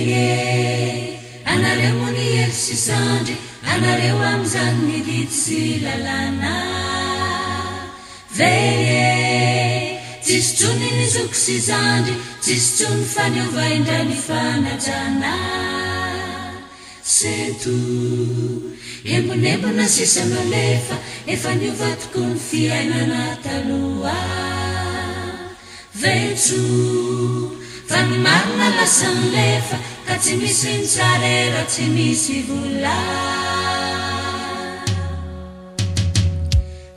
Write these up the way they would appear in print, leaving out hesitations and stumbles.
Eny e! Anareo moa ny hery sy sandry, anareo amin'izany ny didy sy lalàna. Very e! Tsisy tsony ny zoky sy zandry, tsisy tsony fa niova indray ny fanajana. Sento, embonembona sisa no alefa, efa niova tokoa ny fiainana taloha. Ventso, fa ny marina lasa nilefa, ka tsy misy ny tsara e raha tsy misy vola.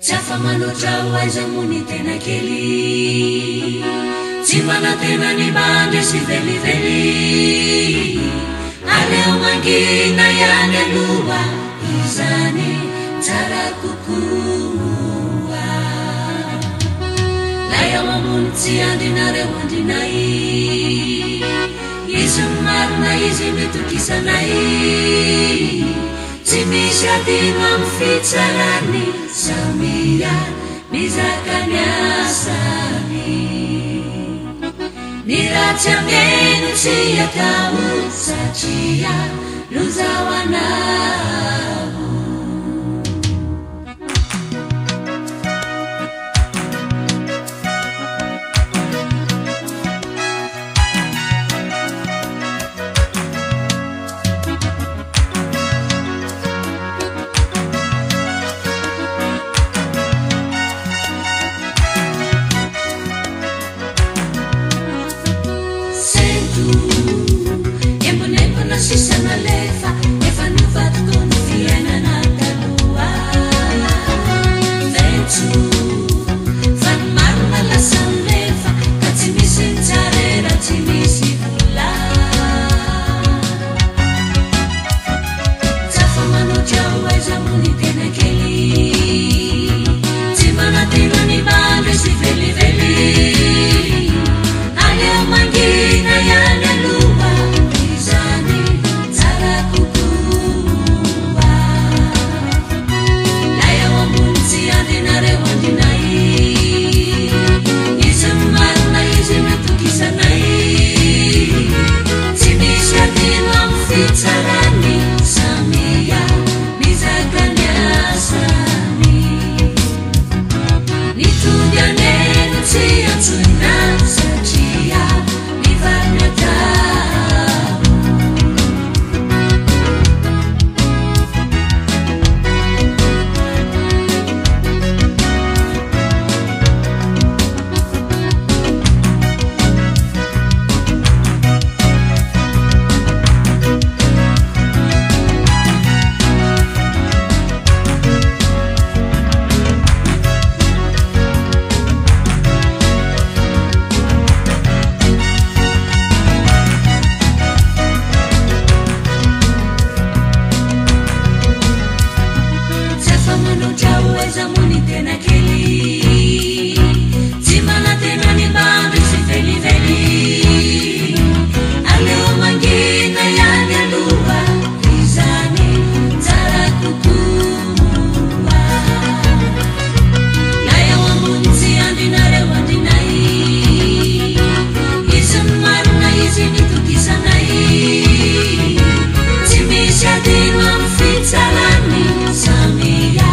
Tsy afa-manoatra ho aiza moa ny tena kely. Tsy manantena ny mba handresy velively. Aleo mangina ihany aloha, izany tsara kokoa. Lay ao ambony tsy andrinareo andrinay. Izy no marina, izy no itokisanay. Tsy misy adino amin'ny fitsarany, samia mizaka ny asany. Ny ratsy hameno tsy atao satria loza ho anao. Sento, embonembona sisa nalefa, efa niova tokoa ny fiainana taloha. Ventso, fa ny marina lasa nilefa, ka tsy misy ny tsara e raha tsy misy vola. Tsy afa-manoatra ho aiza moa ny tena kely. Tsy manantena ny mba handresy velively. Aleo mangina ihany aloha, izany tsara kokoa. Lay ao ambony tsy andrinareo andrinay. Izy no marina, izy no itokisanay. Tsy misy adino amin'ny fitsarany, samia mizaka ny asany. Ny tody aneno tsy antsoina satria mivaly ny atao. Tsy afa-manoatra ho aiza moa ny tena kely. Tsy manantena ny mba handresy velively. Aleo mangina ihany aloha, izany tsara kokoa. Lay ao ambony tsy andrinareo andrinay. Izy no marina, izy no itokisanay. Tsy misy adino amin'ny fitsarany, samia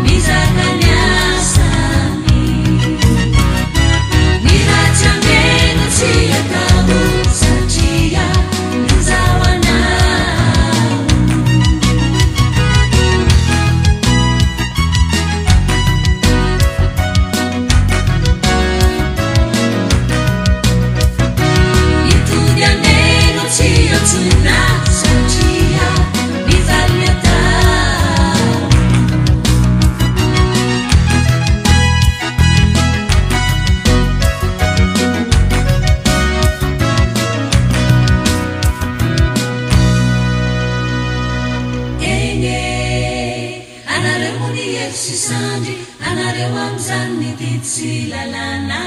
mizaka ny asany. Ny ratsy ameno tsy atao satria loza ho anao. Ny tody ameno tsy antsoina satria mivaly ny atao. Eny e, anareo moa ny hery sy sandry, anareo amin'izany ny didy sy lalàna.